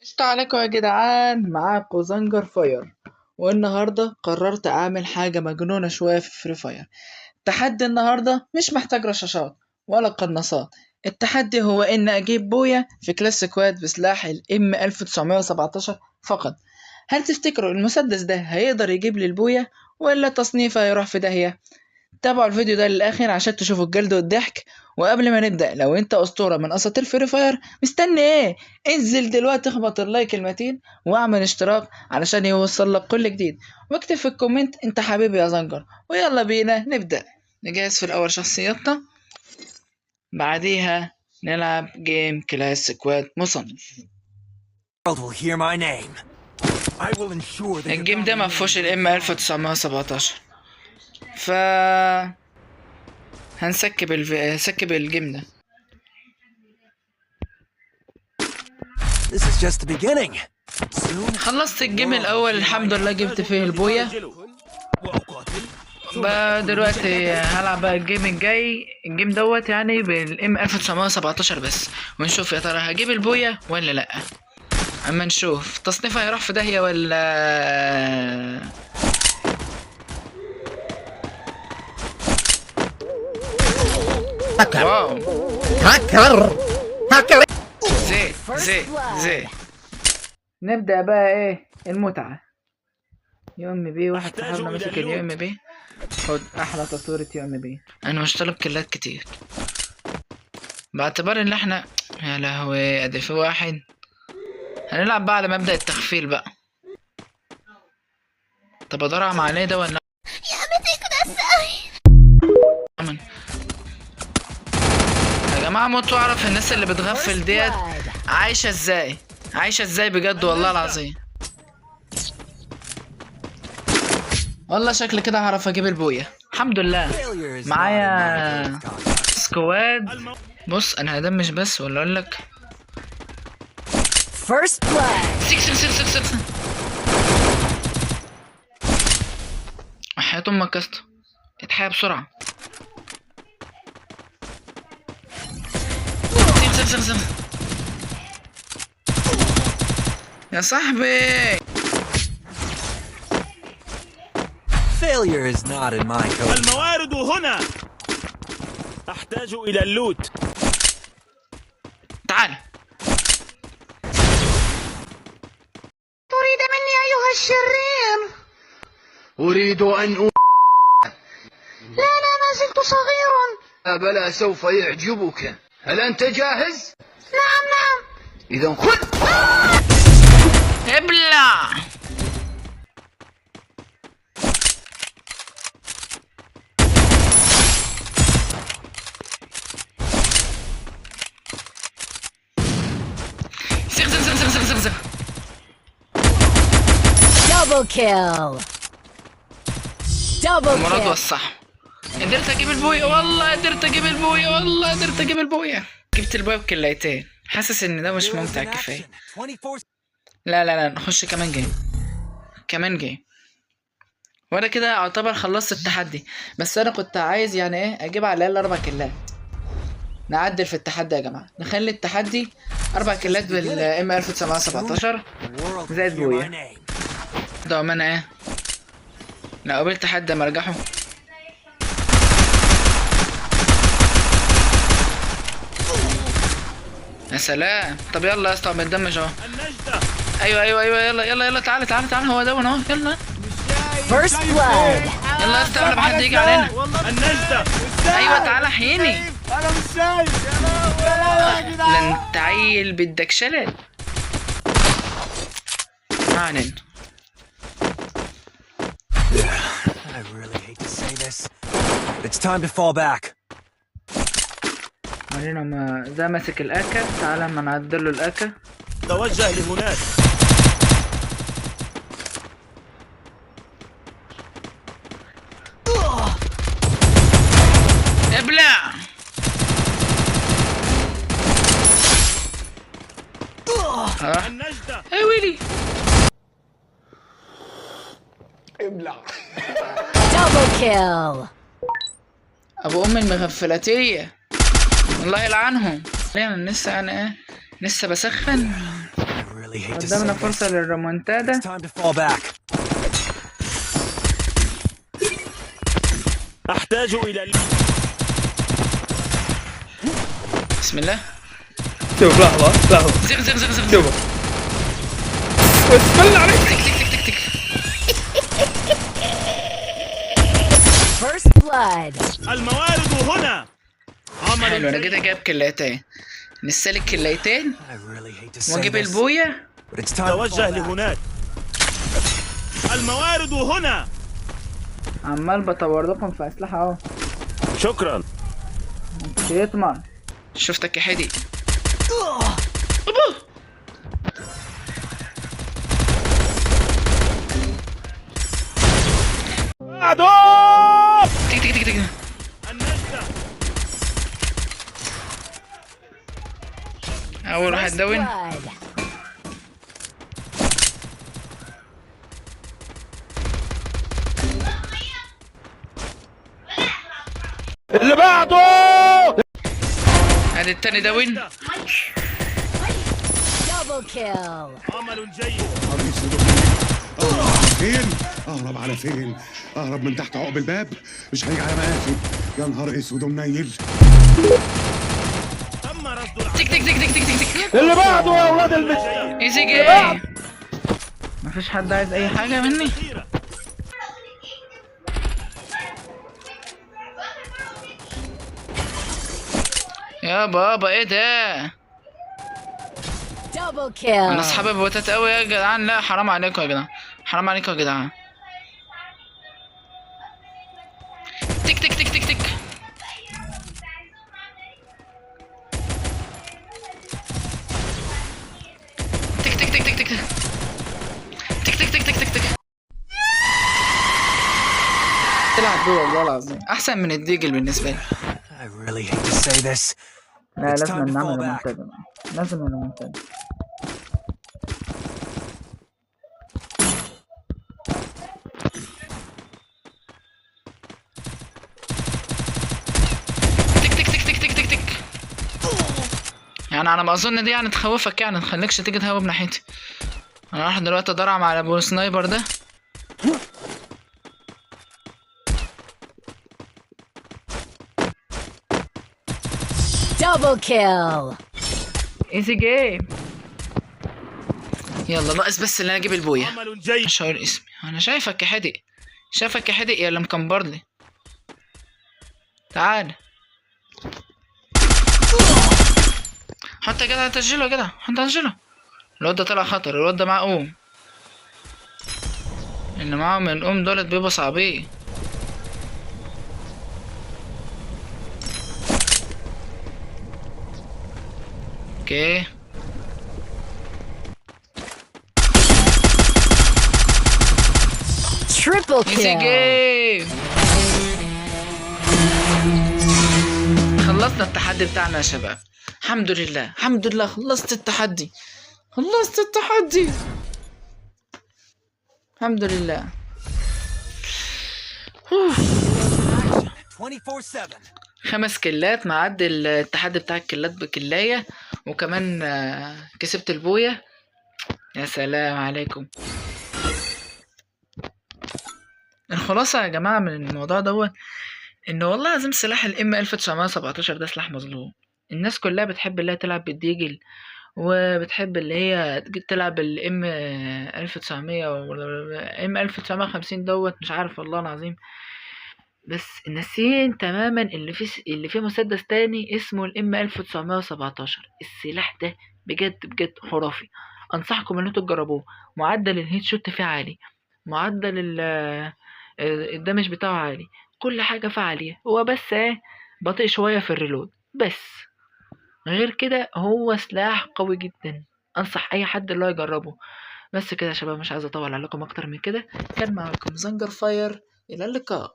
قشطة عليكم يا جدعان، معاكم زنجر فاير. والنهاردة قررت اعمل حاجة مجنونة شوية في Free Fire. تحدي النهاردة مش محتاج رشاشات ولا قناصات. التحدي هو ان اجيب Booyah في Clash Squad بسلاح ال M 1917 فقط. هل تفتكروا المسدس ده هيقدر يجيب لي ال Booyah ولا تصنيفه هيروح في داهية؟ تابعوا الفيديو ده للاخر عشان تشوفوا الجلد والضحك. وقبل ما نبدأ، لو انت اسطورة من اساطير Free Fire مستني ايه؟ انزل دلوقتي اخبط ال like المتين واعمل اشتراك علشان يوصل لك كل جديد، واكتب في ال comment انت حبيبي يا زنجر. ويلا بينا نبدأ. نجهز في الاول شخصيتنا، بعديها نلعب game Clash Squad مصنف. ال game ده ما فيهوش ال M 1917، ف هنسكب هنسكب ال game ده. This is just the beginning. Soon خلصت ال game الاول الحمد لله، جبت فيه ال Booyah. بقى دلوقتي هلعب بقى ال game الجاي، ال game دوت يعني بال M 1917 بس، ونشوف يا ترى هجيب ال Booyah ولا لا. اما نشوف تصنيفها هيروح في داهية ولا. واو هكر هكر. زي زي زي. نبدأ بقى ايه المتعة. UMP، واحد صاحبنا مسك ال UMP. خد احلى تصويرة UMP. انا مش طالب كلات كتير باعتبار ان احنا يا لهوي ادي في واحد. هنلعب بقى على مبدأ التخفيل بقى. طب ادرعم عليه ده ولا أمن؟ يا جماعة موت واعرف الناس اللي بتغفل ديت عايشة ازاي، عايشة ازاي بجد والله العظيم. والله شكل كده هعرف اجيب ال Booyah الحمد لله. failure is not معايا in my code of conduct. squad. بص انا هدمج بس ولا اقول لك First blood. 6 6 6 6. حياة امك يا اسطى اتحيا بسرعة. 6 6 6 يا صاحبي. Failure is not in my code. الموارد هنا. أحتاج إلى ال loot. تعال. تريد مني أيها الشرير؟ أريد أن لا لا، ما زلت صغيرا. بلى سوف يعجبك. هل أنت جاهز؟ نعم نعم. إذا خذ. ابلع. سخ سخ سخ سخ سخ سخ. Double kill. Double مراد kill. والصح. قدرت اجيب ال Booyah والله، قدرت اجيب ال Booyah والله، قدرت اجيب ال Booyah. جبت ال Booyah بكليتين. حاسس ان ده مش Heroes ممتع in كفايه. action. 24 لا لا لا، نخش كمان game، كمان game. وانا كده اعتبر خلصت التحدي، بس انا كنت عايز يعني ايه اجيب على الاقل 4 كلات. نعدل في التحدي يا جماعه، نخلي التحدي 4 كلات بال M 1917 The world will زائد hear my Booyah. name. ده انا ايه لو قابلت حد مرجحه. يا سلام. طب يلا يا اسطى بندمج اهو. النجدة. ايوه ايوه ايوه، يلا يلا يلا، تعالى تعالى تعالى، هو ده اهو. يلا First blood. يلا يا اسطى قبل ما حد يجي علينا. النجدة. ايوه تعالى حيني. أنا مش شايف. يا لهوي يا ده انت عيل بدك شلل. ما علينا. I really hate to say this, but it's time to fall back. ورينا ما ده ماسك الاكا. تعالى اما نعدل له الاكا. توجه لهناك. ابلع. ها النجدة. يا ويلي. Double kill. ابو ام المغفلاتيه الله يلعنهم. ليه انا لسه انا ايه لسه بسخن. I really really hate to say قدامنا this. فرصة للريمونتادا. It's time to fall back. أحتاج إلى بسم الله. شوف، لحظة لحظة. زغ زغ زغ زغ. شوف، وتفل عليك. تك تك تك تك تك. First blood. الموارد هنا. عمل حلو، انا جيد. كده جايب كليتين، نسالك كليتين I really hate to say واجيب this, البويه. but it's time to fall توجه back. لهناك. الموارد هنا. عمال بطور لكم في اسلحة اهو. شكرا. يطمع. شفتك يا حدي. أبو. عدو. تك تك تك تك. النجدة. اول واحد First down. blood. اللي بعده. ادي التاني down. Double kill. عمل جيد. اهرب على فين؟ اهرب على فين؟ اهرب من تحت عقب الباب؟ مش هيجي على مقاسي. يا نهار اسود ومنيل. تم رصد تك تك تك تك تك تك تك. اللي بعده يا اولاد البيت. easy game. مفيش حد عايز اي حاجة مني. يا بابا ايه ده؟ Double kill. انا اصحابي بوتات قوي يا جدعان. لا حرام عليكم يا جدعان، حرام عليكم يا جدعان. تك تك تك تك تك. تك تك تك تك تك تك تك تك تك تك تك. تلعب بيه والله العظيم احسن من ال Deagle بالنسبة لي. I really hate to say this. لا It's لازم time to نعمل fall back. ريمونتادا، لازم ريمونتادا. تك تك تك تك تك تك تك. يعني على ما اظن دي يعني تخوفك، يعني تخليكش تيجي تهوب ناحيتي. انا راح دلوقتي ادرعم على ابو sniper ده. Double kill. easy game. يلا ناقص بس ان انا اجيب ال booyah. عمل جيد. مش هقول اسمي. انا شايفك يا حدق، شايفك يا حدق يا اللي مكمبر لي. تعال حط يا جدع، تسجله يا جدع، حط تسجله. الواد ده طلع خطر، الواد ده معاه قوم. اللي معاهم القوم دولت بيبقوا صعبين. okay. Triple easy kill. game. خلصنا التحدي بتاعنا يا شباب، الحمد لله الحمد لله. خلصت التحدي، خلصت التحدي الحمد لله. 24/7. 5 كلات معدي التحدي بتاع الكلات بكلاية، وكمان كسبت ال booyah. يا سلام عليكم. الخلاصة يا جماعة من الموضوع دوت ان والله العظيم سلاح ال M 1917 ده سلاح مظلوم. الناس كلها بتحب اللي هي تلعب بال Deagle، وبتحب اللي هي تلعب ال M 1900 M 1950 دوت، مش عارف والله العظيم. بس ناسيين تماما اللي فيه مسدس تاني اسمه ال M 1917. السلاح ده بجد بجد خرافي، انصحكم ان انتوا تجربوه. معدل ال headshot فيه عالي، معدل ال damage بتاعه عالي، كل حاجة فيه عالية. هو بس ايه، بطيء شوية في ال reload بس، غير كده هو سلاح قوي جدا. انصح اي حد اللي هو يجربه. بس كده يا شباب، مش عايز اطول عليكم اكتر من كده. كان معاكم زنجر فاير، الى اللقاء.